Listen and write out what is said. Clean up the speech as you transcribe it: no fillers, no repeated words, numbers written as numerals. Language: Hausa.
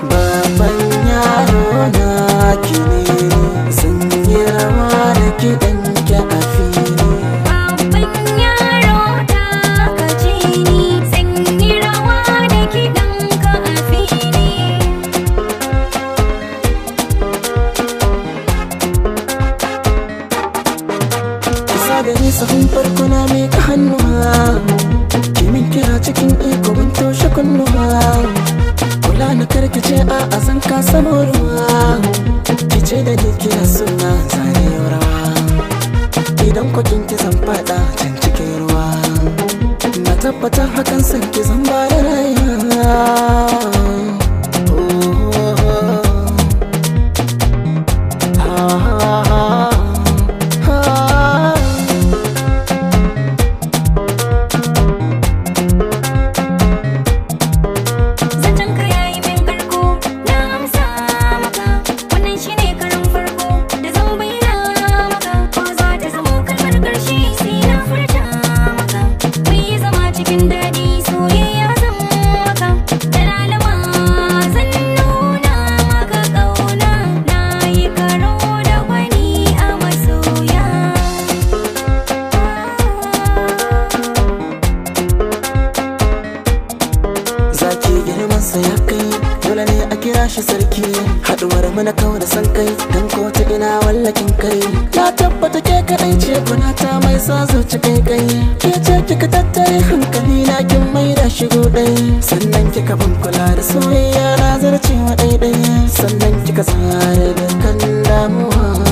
Babban yaro na ki ne, zan yi rawa da kiɗan ki a fili. Babban yaro ta kace ni, zan yi rawa da kiɗanka a fili. Kisa da ni sahun farko na miƙa hannuwa, ki min kira cikin iko ban toshe kunnuwa. Kula na karkice a zan kasa ruwa, ki ce da ni kina suna zane rawa. Idan kwakin ki zan fada can cikin ruwa, na tabbata hakan san ki zan ba da rayuwa. Oh, oh, oh. Ah, ah, ah. Zancen ka yayi min karko, na amsa maka. Wannan shine karin farko da zan bayyana maka. Ko za ta zamo kalmar ƙarshe sai na furta maka. Mun yi zama cikin daɗi, soyayya zan maka. Da lalama zan nuna maka ƙauna. Na yi karo da gwani a masoya. Zaki girman sa ya kai, dole ne a kira shi sarki. Haduwar mu na kawo da san kai, dan ko ta ina wallakin kai. Na tabbata ke kadai ce kuna ta mai sa zuci kai kai. Ke ce kika tattare hankali na kin mai da shigo dai. Sannan kika ban kula da soyayya na zarcewa dai dai. Sannan kika tsare dukkan damuwa.